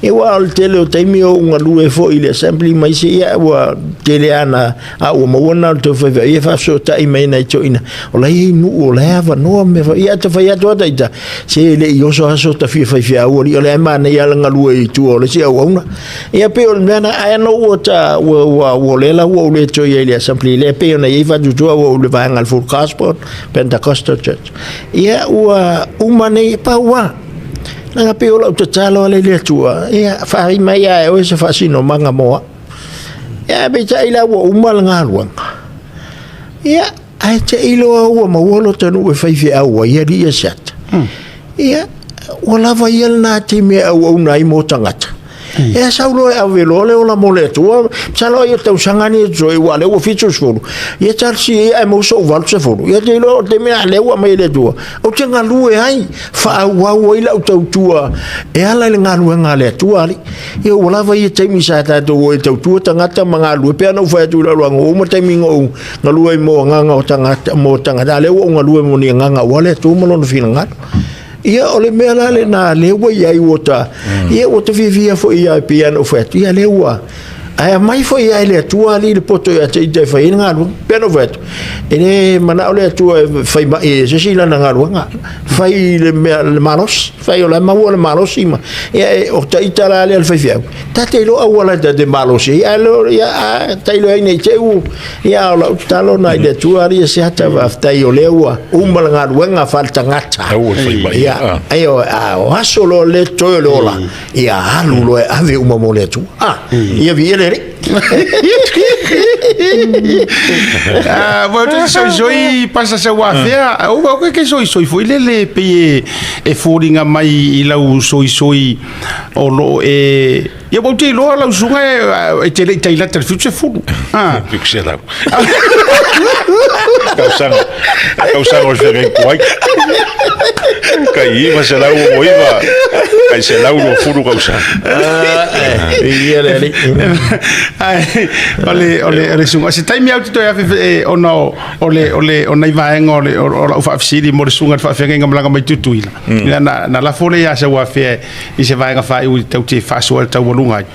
Ia aua o le tele o taimi o ou galue foi i le assembly ma isi, ia ua tele lava na, a ua maua na o le tau faifeau, ia e faafesootai mai nai toeaiina, o la e i ai nuu o la e avanoa ma mea faapena. Ia a ta fai atu lava ita, se e le i oso lava so ta fia faifeau alii, o lea e manaia lava le galue i tua o le isi auauna. Ia pei o le mea lena, ae na ua ta, ua, ua, ua lea la ua ou le toe i ai i le assembly, lea pei ona i ai faatuatua ua ou i le vaega o le Full Gospel Pentecostal Church. Ia ua uma nei, pau lava. Leaga pei o lau tatalo ale i le Atua, ia faaii mai ia e oe se faasinomaga mo au. Ia ae peitai la ua uma le galuega. Ia, ae te i loa ua maua lota nuu e faifeau ai alii a Siata. Ia, ua lava ia lena taimi e auauna ai mo tagata. E sau loa e ave loa le ola mo le Atua, masalo ai o tausaga nei e totoe, aua o lea ua 70, ia talosia ia ae maua sou 80. Ia te iloa o le taimi lena lea ua aumai e le Atua, ou te galue ai, faaauau ai lau tautua e ala i le galuega a le Atua alii. Ia ua lava ia taimi sa tatou o e tautua tagata ma galue, pei ona ou fai atu i lau lauga, ua uma taimi na ou galue ai mo agaga o tagata, mo tagata, a o lea ua ou galue mo ni agaga aua le Atua ma Lona finagalo. Ia o le mea la lena lea ua i ai ua ta, ia ua ta fiafia foi ia pei ona ou fai atu, ia lea ua, ae aumai foi ia e le Atua alii le poto ia te ita e fai ai le galuega. Pei ona ou fai atu, e le manao le Atua e fai mai e se isi lana galuega, fai le mea le malosi, fai o la e maua le malosi ma, ia e, o ta ita la lea le faifeau, ta te iloa auala ta te malosi ai, ae lo, ia, a, ta iloa ai nei te u, ia o lau tatalo na i le Atua alii e se ata faafetai o lea ua uma le galuega faaletagata. Aua le fai mai. Ia, ai o, a, o aso loa le toe o le ola, ia alu loa e ave uma mo le Atua. Ah, ia viia le Alii. Ah, ua te soisoi pasa sa wafea. O o ke soisoi foi lele pe e e foliga mai i lau soisoi o loo e ia ua ou te iloa lau susuga e te le i tailata i le 70. Ah. 700. Tausaga, tausaga o le feagai tuai. Kai 969, kai 120 tausaga. Ia le alii. Ai, o le o le o le susuga se taimi au te toe afe ona o o le o le o nai vaega o le o o lau faafesili mo le susuga i le faafeagaiga malaga mai Tutuila. Ia na na lafo lea ia Sauafea i se vaega faaiu i tau te faasoa i le taualuga ai.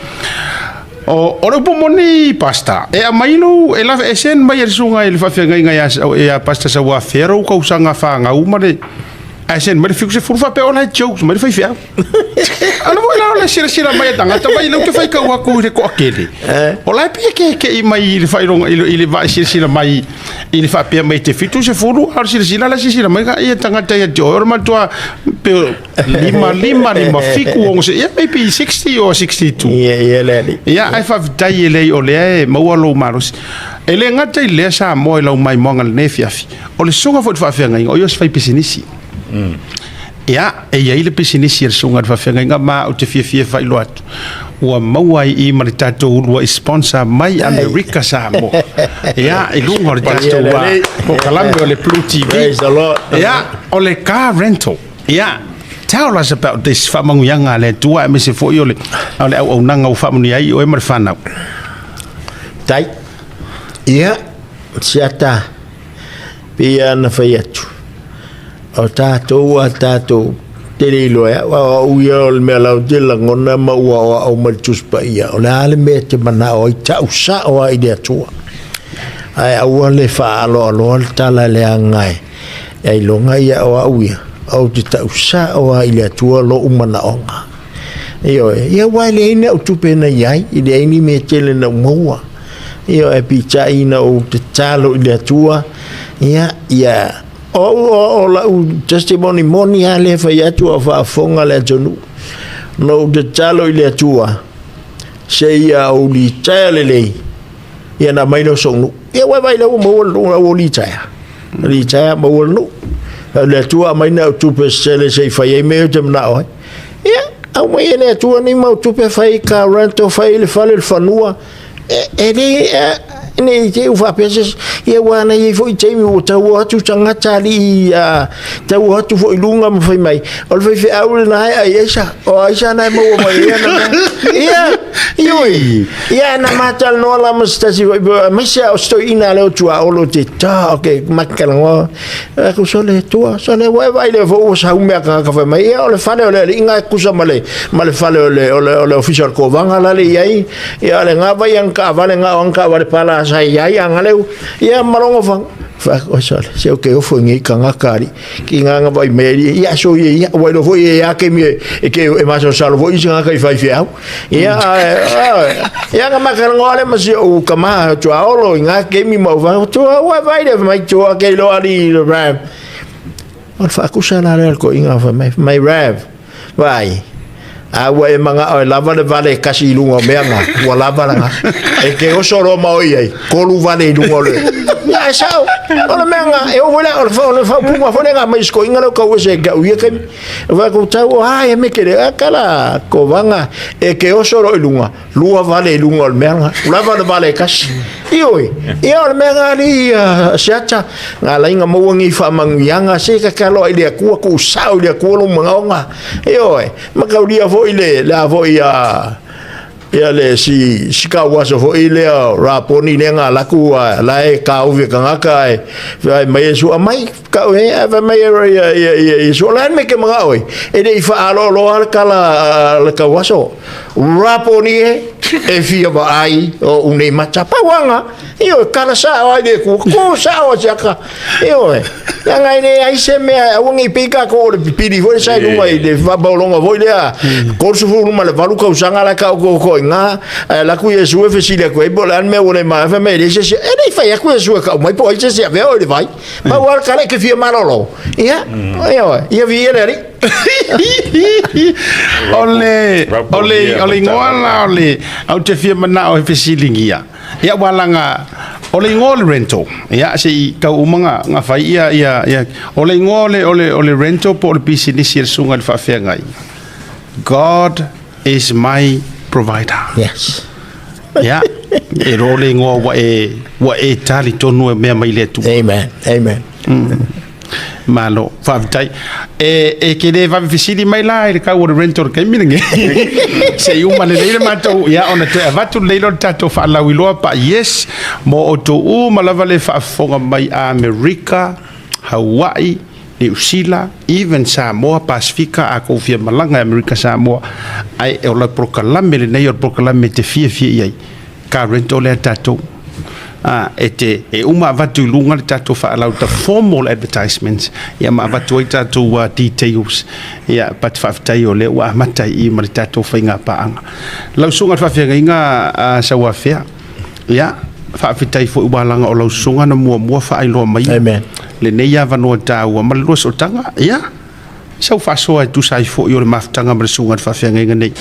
O o le upu moni Pastor, e aumai lou e la e send mai e le susuga i le faafeagaiga ia ia Pastor Sauafea lou tausaga fanau ma le ae send mai le 70 faapea o la e jokes mai le faifeau. Ala foi la o le silasila mai a tagata mai leu te faitau atu i le toatele. O la e pei e keke'i mai i le faailoga i le, i le vaai silasila mai i le faapea mai te 70 a o le silasila la silasila mai ia tagata ia te oe o le matua pe lima lima lima fiku ono se ia maybe 60 or 62. Ia, ia le alii. Ia ae faafetai e leai o lea e maua lou malosi. E le gata i lea Samoa i lau maimoaga i lenei afiafi, o le susuga foi i le faafeagaiga o ia o se faipisinisi. Ia, e i ai le pisinisi a le Susuga i le Faafeagaiga ma ou te fiafia e faailoa atu, ua maua ai i i ma le tatou uluai sponsor mai Amerika Samoa. Ia, i luga o le tatou polokalame o le Blue TV. Praise the Lord. Ia, o le car rental. Ia, tell us about this faamanuiaga a le Atua aemaise foi o le, o le auaunaga ua faamanuia ai oe ma le fanau. Tai. Ia, siata, pei lava ona fai atu, O tatou a tatou te le iloa e au, a o au ia o le mea lautele lagona ma ua aoao mai le Tusi Paia, o le a le mea e te manao ai, tau sao lava i le Atua. Ae aua le faaaloaloa le tala leaga e ailoga ia o au ia, ou te tau sao lava i le Atua lou manaoga. Ioe, ia aua e leai ni au tupe na i ai, e leai ni mea tele na ou maua. Ioe, ae peitai ina ou tatalo i le Atua, ia, ia O au o lau testimony moni lava lea e fai atu a o faafofoga le atunuu. Na ou tatalo i le Atua seia ou litaea lelei, ia ona aumai lea o sou nuu. Ia ua vaai lea ua maua le nuu, ua litaea. Litaea maua le nuu. Le Atua aumai na au tupe se tele se i fai ai mea ou te manao ai. Ia, Aumai e le Atua nei mau tupe fai car rental, fai le fale le fanua. E le ne i te i ua faapea se isi, ia aua na i ai foi taimi ua tau atu tagata alii a tau atu foi i luga ma fai mai, o le faifeau lena e ai aisa, o aisa na e maua mai ai ana mea. Ia, ioe. Ia na ma talanoa la ma se tasi foi, aemaise lava o se toeaina lea o Tuaolo te ta, okay, ma talanoa. Aku sole tua, sole ua e vaai lea foi ua sau mea tagata fai mai, ia o le fale o le alii e tusa ma le, ma le fale o le, o le, o le ofisa o le kovaga la le i ai, ia o le ngā vai ang kaavale ngā o ang kaavale pala sa i ai anga leu, ia malongo fang. Fa o sole, se o ke ofo ngi ka ngā kari, ki ngā ngā vai me ia so ia ia, ua ilo foi e ake mi e ke e maso salo foi i ngā kai whai whiau. Ia, ia nga makalongo ale ma si o kama tua olo i ngā kemi mau wha tua ua vai le mai tua ke lo ali le Rev. O le whaakusa la lea ko inga wha mai, mai Rev. Vai. A ua e manga o e lava le vale kasi i lunga o mea ngā, ua lava la ngā. E ke oso ro ma oi ai, kolu vale i lunga o le. Ia e sao, o le mea ngā, e o wele, o le wha, o le wha punga whone ngā mai sko inga leo kau ese e gau ia kemi. Vai ko tau o ai e me kere a kala ko vanga e ke oso ro i lunga lua vale i lunga o le mea nga lava le vale kasi ioi ia o le mea nga li siata nga lainga maua ngi whamanguianga se ka kalo i le akua ku sao i le akua lo mangaonga ioi makaulia foi le le a foi a Ia le si si kauaso foi lea raponi lea nga laku a la e kaovi e kangaka e fai mai e sua mai kau e a fai mai e ia ia ia ia sua la me ke manga oi e le i whaaloaloa le kala le kauaso raponi e e fia va ai o unei mata pauanga io kala sa o ai le ku ku sa o siaka Ioe, leaga e leai se mea e aua nei pei tatou o le pipili foi sa i luga i le faapaologa foi lea 38 tausaga la e taotootoo i ina, ae alu atu Iesu e fesili atu ai po o le a le mea ua le maea, fai mai e leai se isi, e le i fai atu Iesu e tau mai po o ai se isi e avea oe i le vai. Pau lava le tala e te fia malolo. Ia, ioe, ia viia le Alii. O le, o le, o le igoa la o le, ou te fia manao e fesiligia. Ia ua laga o le igoa o le rental. Ia se i tau uma nga nga fai ia ia ia o le igoa o le o le o le rental po o le pisinisi e le susuga i le faafeagai. God is my provider. Yes. Ia e ro le igoa ua e ua e tali tonu e mea mai le Atua. Amen. Amen. Malo, faafetai. E, e ke le vave fesili mai la i le kau o le rental o le taimi lenei. Se i uma lelei le matou, ia ona toe avatu lelei lea o le tatou faalauiloa pa yes mo outou uma lava le faafofoga mai Amerika, Hawaii, Niu Sila, even Samoa, Pasifika, a kou fia malaga i Amerika Samoa, ae o le polokalame lenei o le polokalame e te fiafia i ai. Car rental lea tatou a e te e uma avatu i luga le tatou faalau the formal advertisements ia ma avatu ai tatou details ia but faafetai o lea ua amata i i ma le tatou faiga paaga. Lau susuga i le faafeagaiga a Sauafea ia faafetai foi ua laga o lau susuga na muamua faailoa mai Amen. lenei avanoa taua ma le lua sootaga ia sau faasoa e tusa ai foi o le mafutaga ma le susuga i le faafeagaiga nei.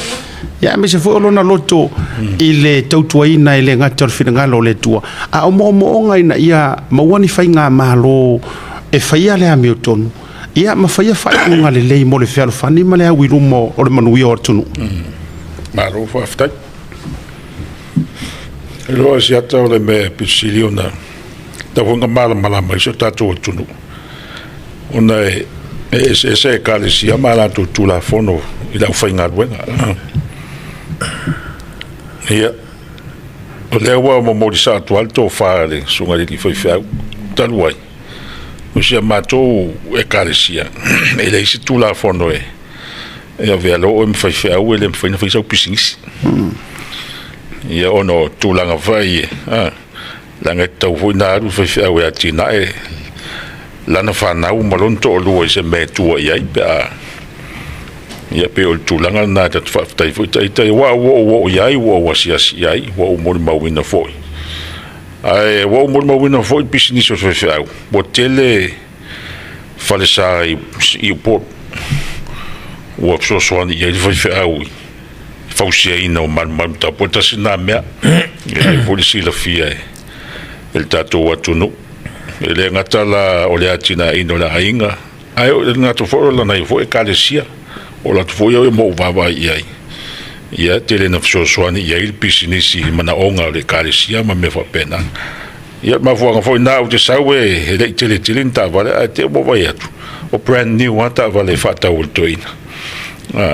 Ia aemaise foi o lona loto i le tautuaina e le gata o le finagalo o le Atua, a o moomooga ina ia maua ni faigamalo e faia le amiotonu, ia ma faia faaiuga lelei mo le fealofani ma le au i luma o le manuia o atunuu. Malo faafetai. E iloa se ata o le mea e pito sili ona tatau foi ona malamalama ai si o tatou atunuu. Ona e eseese Ekalesia ma a latou Tulafono i le aufaigaluega. Ia, o lea ua momoli sao atu lava le tofa a le Susuga i le Alii Faifeau, talu ai, o si a matou Ekalesia, e leai se Tulafono e avea loa oe ma faifeau e le mafai ona fai sau pisinisi. Ia, ona o tulaga foi, leaga e tatau foi ona alu le faifeau e atinae lana fanau ma lona toalua i se mea e tua i ai pe a ia pei o le tulaga lena ta te faafetai foi ita aua ua ou oo i ai ua ou asiasi i ai ua ou molimauina foi ae ua ou molimauina foi le pisinisi o le faifeau ua tele falesa i Upolu ua fesoasoani i ai le faifeau i fausiaina o malumalu tapuai tasi lena mea e lelei foi le silafia e le tatou atunuu. E le gata la o le atinaeina o le aiga, ae o le gata foi o lana ia foi Ekalesia. O latou foi au ma ou vaavaai i ai, ia tele na fesoasoani i ai le pisinisi i manaoga o le ekalesia ma mea faapena. Ia mafuaaga foi na ou te sau e le i tele tele ni taavale, ae te ua vaai atu o brand new lava taavale e faatau e le toeaina.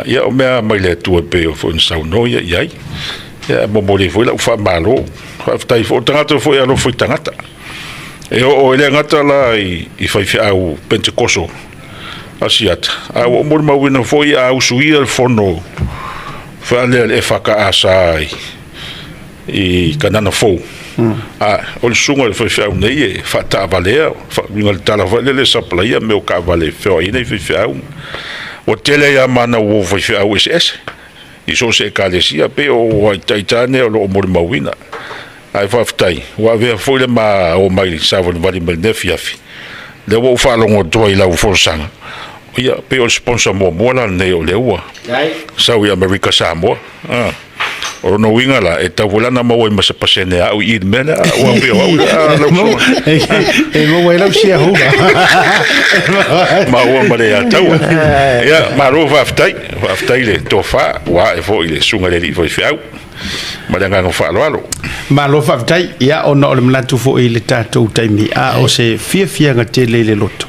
Ia o mea mai le Atua e pei foi ona saunoa ia i ai. Ia e momoli ai foi lau faamalo. Faafetai foi o tagata foi e alofa i tagata. E oo e le gata la i faifeau Penetekoso Asiata, a ua ou molimauina foi a usuia le fono faalea le EFKS i Kanana Fou, a o le susuga i le faifeau nei e faataavalea, uiga le tala foi lele e sapalaia mea o taavale e feoai ai nai faifeau. Ua tele ai lava ma ana uo faifeau eseese i so o se ekalesia, pei o ita nei o lo o molimauina. Ae faafetai ua avea foi le ma omai savalivali mai lenei afiafi, lea ua ou faalogo atu ai i lau folasaga, ia pei o le sponsor muamua la lenei o lea ua sau i Amerika Samoa. O lona uiga la, e tatau foi la ona maua ai ma se pasene a au i i le mea lea, aua pei o au lea, lau susuga. E maua ai lau shareholder. Maua ma le ataua. Ia, malo faafetai, faafetai le tofa, ua ae foi i le susuga i le alii faifeau. Ma le agaga faaaloalo. Malo faafetai, ia ona o le manatu foi i le tatou taimi, a o se fiafiaga tele i le loto,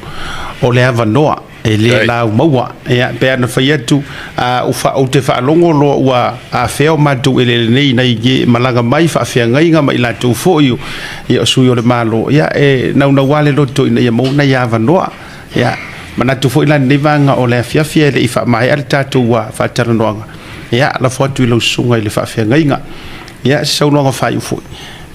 o le avanoa e le lau maua. Ia, pe ana fai atu, a ou te faalogo loa ua afea o matou eleele nei nai e malaga mai faafeagaiga ma i latou foi ia o sui o le Malo, ia e naunauā le loto ina ia maua nai avanoa. Ia, manatu foi la lenei vaega o le afiafi e le i faamaea le tatou faatalanoaga, ia, lafo atu i lau susuga i le faafeagaiga, ia, se saunoaga faaiu foi.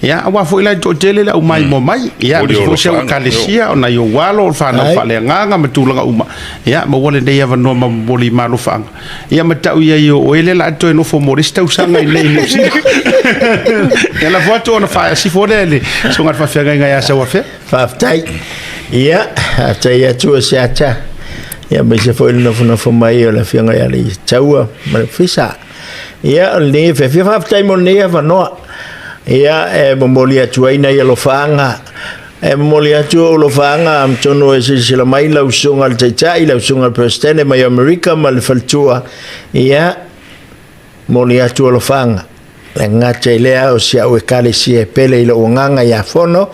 Ia, aua foi la e toatele le au maimoa mai, ia, aemaise foi si au ekalesia, o nai ou alo, o le fanau faaleagaga ma tulaga uma, ia, maua lenei avanoa ma momoli malofaaga. Ia, ma tau i ai o oe lea o le a toe nofo mo le isi tausaga i inei i Niu Sila. Ia, lafo atu ona faasifo lea i le susuga i le faafeagaiga ia Sauafea. Faafetai. Ia, faafetai atu o Seata. Ia, aemaise foi le nofonofo mai o le Afioga ia Alitaua ma le Ofisa. Ia, o lenei afiafi, faafetai mo lenei avanoa. Ia, e momoli atu ai nai alofaaga. E momoli atu ou alofaaga atonu e silasila mai lau Susuga i le Taitai, lau Susuga i le Peresetene mai Amerika ma le faletua. Ia, momoli atu alofaaga. E gata i lea o si au ekalesia e pele i lou agaga ia Fono,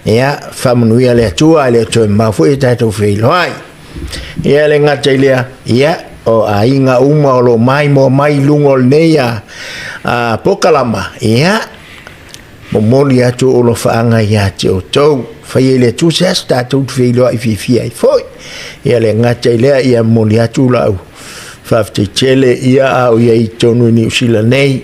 ia faamanuia le Atua, e le o toe mamao foi e tatou feiloai. Ia le gata i lea, ia o aiga uma o lo o maimoa mai i luga o lenei a, a pokalama, ia momoli atu ou alofaaga ia te outou. Faia i le Atua se aso tatou te feiloai fiafia ai foi. Ia le gata i lea, ia momoli atu lau Faafetai tele ia a o i ai i totonu i Niu Sila nei.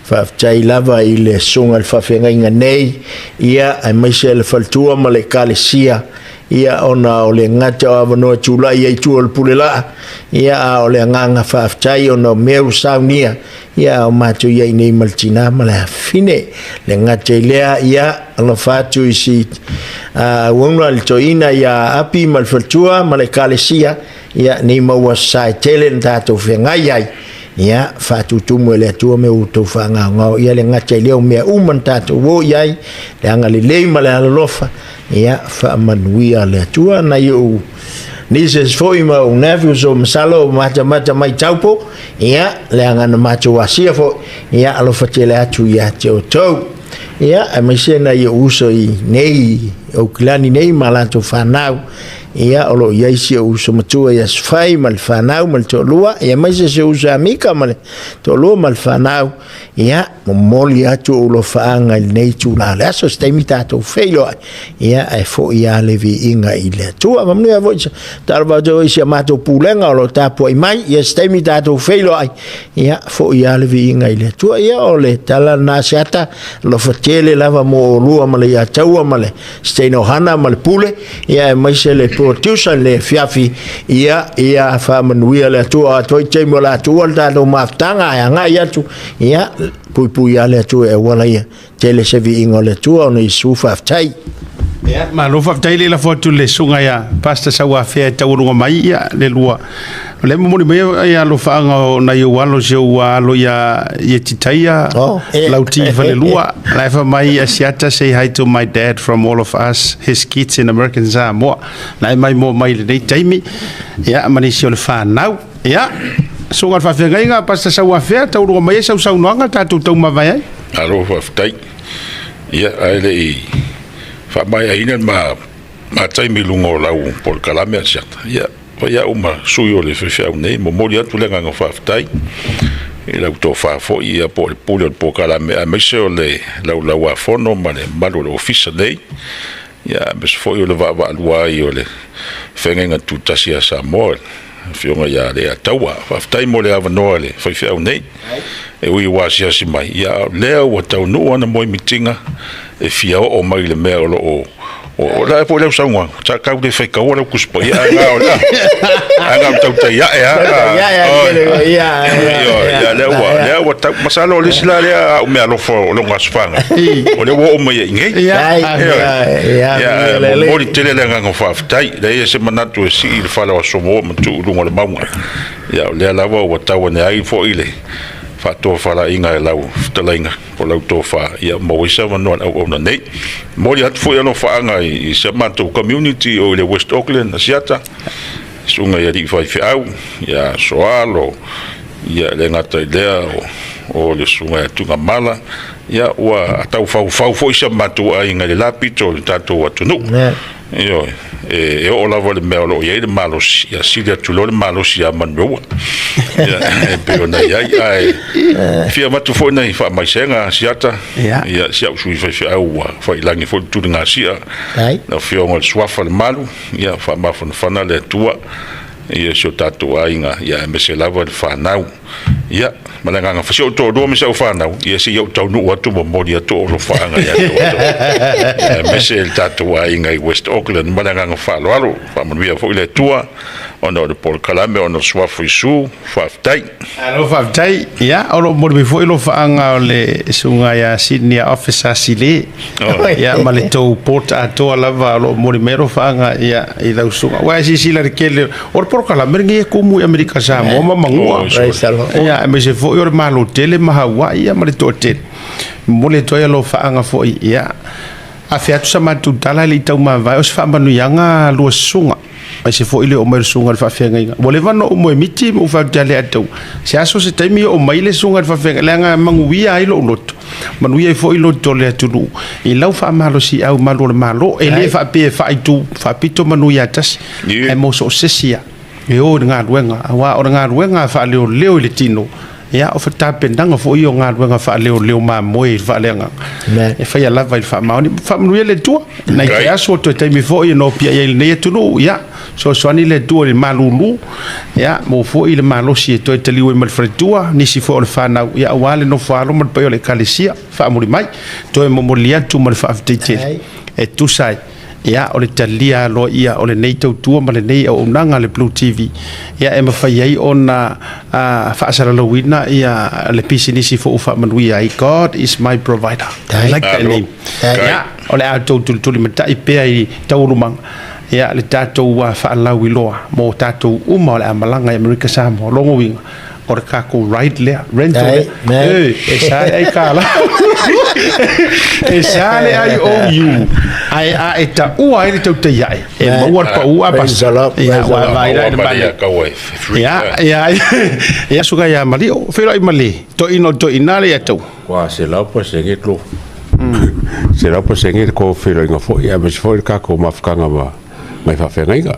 Faafetai lava i le susuga i le faafeagaiga nei, ia aemaise le faletua ma le ekalesia, ia ona o le gata o avanoa e tulai ai i tua o le pule laa, ia a o le agaga faafetai ona o mea ua saunia, ia a o matou i ai nei ma le tina ma le afafine. Le gata i lea, ia alofa atu i si auauna le toeaina ia Api ma le faletua ma le ekalesia, Ia, nei maua sa e tele na tatou feagai ai, ia, faatutumu e le Atua mea ua outou faagaogao, ia le gata i lea o mea uma na tatou o i ai, le agalelei ma le alolofa, ia, faamanuia le Atua. Nai ou nieces foi ma ou nephews o masalo o matamata mai Taupo, ia, leaga na matou asia foi, ia, alofa tele atu ia te outou. Ia, aemaise nai ou uso i nei, Aukilani nei ma latou fanau, Ia, o lo o i ai si ou uso matua ia Sefai ma le fanau ma le toalua, ia aemaise si ou uso ia Mika ma le toalua ma le fanau. Ia, momoli atu ou alofaaga i lenei itula o le aso, se taimi tatou feiloai, ia, ae foi lava le viiga i le Atua. Manuia foi talofa atu foi i si a matou pulega o lo o tapuai mai, ia se taimi tatou feiloai, ia, foi lava le viiga i le Atua. Ia, o le tala lena a Seata, alofa tele lava mo oulua ma le iataua ma le Stein Ohana ma le pule, ia aemaise le producer le afiafi, ia, ia faamanuia le Atua, atoa i taimi o le a tuua le tatou mafutaga ae agai atu, ia, puipui lava le Atua i auala ia, tele se viiga o le Atua ona Iesu faafetai. Ia, malo faafetai le lafo atu i le susuga ia Pastor Sauafea e taualuga mai ia le lua. O lea e momoli mai ia alofaaga o nai ou alo si ou alo ia ia Titaia Oh, eh. Lauti Falelua. La e fai mai Asiata say hi to my dad from all of us his kids in American Samoa. La e mai mo mai lenei taimi. Ia ma nisi o le whanau. Ia, susuga i le faafeagaiga, Pastor Sauafea, taualuga mai ai sau saunoaga tatou taumavae ai. Malo faafetai. Ia, ae le i faamaeaina le ma ma taimi i luga o lau polokalame Asiata, ia, fai au ma sui o le faifeau nei, momoli atu le agaga faafetai i lau tofa foi, ia, po o le pule o le polokalame, aemaise o le laulauafono ma le mamalu o le ofisa nei, ia, aemaise foi o le vaavaalua ai o le Feagaiga Tutasi a Samoa, le Afioga ia Leiataua. Faafetai mo le avanoa i le faifeau nei. E ui ua asiasi mai, ia, a o lea ua taunuu ana moemitiga e fia oo mai i le mea o lo o o la foi lau saunoaga, sa tau le faitaua lau Tusi Paia, ae na o le ae na o le tautai ae lava. Ia, lea ua tau, masalo o le isi la lea au meaalofa o lona aso fanau, o lea ua oo mai ai i nei. Ia, momoli tele le agaga faafetai. Leai se manatu e sii le fala o Aso Moa ma tuu i luga o le mauga. Ia, o lea lava ua tau ane ai foi le faatofalaiga e lau fetalaiga po o lau tofa, ia maua ai se avanoa i le auauna nei. Momoli atu foi alofaaga i si a matou community o i le West Auckland, Asiata, susuga i alii faifeau, ia Soalo, ia e le gata i lea o le susuga ia Tuigamala, ia ua taufaufau foi si a matou aiga i le la pito o le tatou atunuu. Ioe, e oo lava i le mea o lo o i ai le malosi, ia sili atu loa le malosi ia Manumeua. Ia, e pei ona i ai. Ae fia avatu foi nai faamaisega Asiata, ia si au sui faifeau ua faiilagi foi le tuligasia, le Afioga i le Suafa le Malu, ia faamafanafana le Atua i si o tatou aiga, ia aemaise lava le fanau. Ia, ma le agaga, si ou toalua ma si au fanau, ia se i ou taunuu atu momoli atu ou alofaaga ia te outou. Aemaise le tatou aiga i West Auckland ma le agaga faaaloalo. Faamanuia foi le Atua ona o le polokalame, ona o le suafa o Iesu. Faafetai. Malo faafetai. Ia, o lo o momoli mai foi alofaaga o le susuga ia Senior Officer Sile. Ia, ma le tou port atoa lava o lo o momoli mai alofaaga ia, i lau susuga. Aua e silasila i le tele o le polokalame lenei e tumu i Amerika Samoa ma Manua. Ia, aemaise foi o le Malo tele ma Hawaii ia ma le toatele. Momoli atu ai alofaaga foi, ia, afe atu sa matou tala e le i taumavae o se faamanuiaga lua susuga. Aemaise foi le oo mai o le susuga i le faafeagaiga. Ua leva ona ou moemiti ma ou fai atu ia Leataua, se aso se taimi oo mai le susuga i le faafeagaiga, leaga e manuia ai lou loto, manuia ai foi loto o le atunuu i lau faamalosiau i malu o le Malo. E le faapea e faaitu faapito manu ia tasi, ae mo so o se isi lava e o i le galuega, aua o le galuega a faaleoleo i le tino, Ia, o tapenaga foi ia o galuega faaleoleo mamoe i le faaleagaga. E faia lava i le faamaoni. Faamanuia le Atua. Nai te aso, toe taimi foi e nopiai ai i lenei atunuu. Ia, fesoasoani le Atua i le malulu. Ia, maua foi le malosi e toe taliu ai ma le faletua, nisi foi o le fanau, ia, aua le nofo alo ma le paia o le Ekalesia. Faamuli mai, toe momoli atu ma le faafetai tele e tusa ai. Ia, o le talia aloaia o lenei tautua ma lenei auaunaga a le Blue TV, ia e mafai ai ona faasalalauina ia le pisinisi foi ua faamanuia ai. God is my provider. I like that name. Ia, o le a outou tulitulimatai pea i taualumaga, ia, le tatou faalauiloa mo tatou uma o le a malaga i Amerika Samoa. O lona uiga, o le tatou ride lea, rental lea. Ei, e sa le ai kālā. E sa le IOU, ae a e taua ai le tautai ae, e maua le pau a Praise the Lord, Ia, praise the ua Lord. vaai la i le Maria male. kau ai free. Ia, ia, ia, suka ia malio, feiloai ma le toeaina o le toeaina le ia tau. Ua 100% tlo. 100% le ko feiloaiga foi, aemaise foi le tatou mafutaga ma mai faafeagaiga.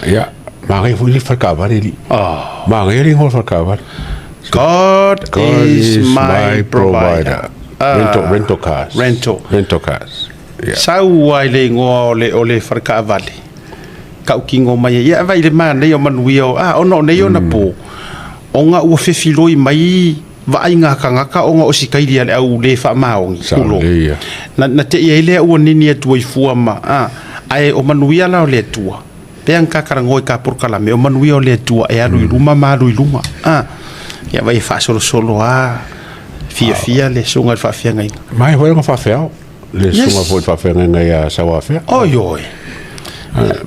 Ia, manaia foi le fale taavale alii. Oh. Manaia le igoa o le fale taavale. God, God is my provider. Rental, rental cars. Rental. Rental cars. Yeah. Sau ai le igoa o le, o le fale taavale. Tautino mai ai. Ia, vai le manaia o manuia o, ah, ona o nei ona po, ona ua fefiloi mai vaaiga a tagata ona o sikaili a le au le faamaoni, Sao tulou. lelei ia. Na, na te i ai lea ua nini atu ai fua ma, a, ae o manuia la o le Atua, pea na ta talanoa i ta polokalame, o manuia o le Atua e alu i luma ma alu i luga, a. Ia vai e faasolosolo lava, fiafia le susuga i le faafeagaiga. Mai foi ona faafeao le Yes. susuga foi i le faafeagaiga ia Sauafea. Oi oi.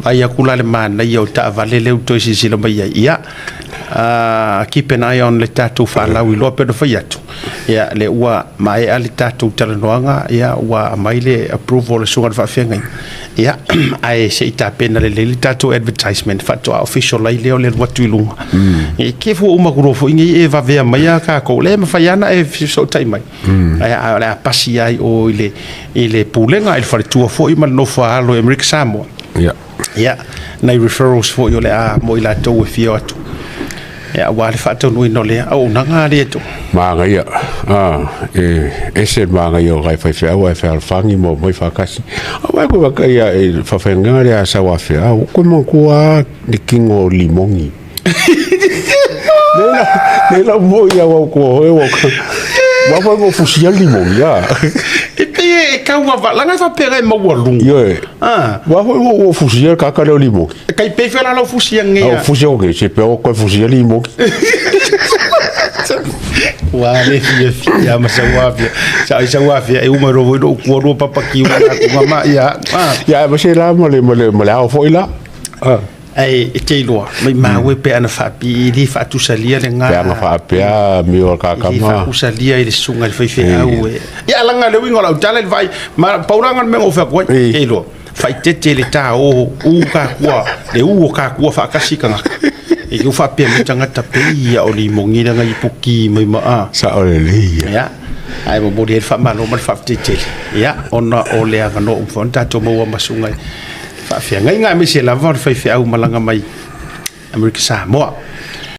Vaai atu la le manaia o taavale lea ua toe silasila mai ai. Ia, keep an eye on le tatou faalauiloa pei ona fai atu. Ia, lea ua maea le tatou talanoaga, ia, ua aumai le approval a le Susuga i le Faafeagaiga, ia, ae se i tapena lelei le tatou advertisement faatoa official ai lea o le alu atu i luga. E te fua uma atu loa foi nei e vavea mai a tatou, lea e mafai lava ona e fesootai mai, ae o le a pasi lava i o i le, i le Pulega, i le faletua foi ma le nofo a alo i Amerika Samoa. Ia. Ia, nai referrals foi o le a mo i latou e fia o atu. Ia, aua le faataunuuina o lea auaunaga a le Atua. Manaia, a, e ese le manaia o nai faifeau ae fealofani ma omai faatasi. Aua e koe vakai a e faafaigaga le a sau afea, ua koe manatua lava le tino o le limoni. Nei la, nei la moi ia wau ko hoe wau ka. Wa fa go fusia le limoni a. E pei e tau ava, langa e faapea e maualuga. Ioe. Ah. Wa foi wo wo fusia ka ka le limoni. E kai pei fela lau fusia Au ngea. fusia o ke se pe o koe fusia limoni. Ua le fia fia ma sau afia. Sa ai sau afia e uma ro voi lo kua lua papa ki ua na ku ma ia. Ah. Ia ma se la ma le ma le ma le ao foi la. Ah. Ae e te iloa, maimau e pe ana faapii i li faatusalia le Pe ana faapea mi o ka i li kama. faatusalia i le susuga i le faifeau e. Ia laga le uiga o lau tala i le vaai, ma pau laga le mea na ou fai atu ai, Ei. te iloa, faaeteete le ta o u kakua, le u o kakua faatasi tagata. E te faapea mai tagata pei ia o limogi lea na ipuki mai ma a. Sao lelei ia. Ia, ae momoli ai le faamalo ma le faafetai tele, ia, ona o le avanoa ua mafai ona tatou maua ma susuga i faafeagaiga aemaise lava o le faifeau malaga mai Amerika Samoa.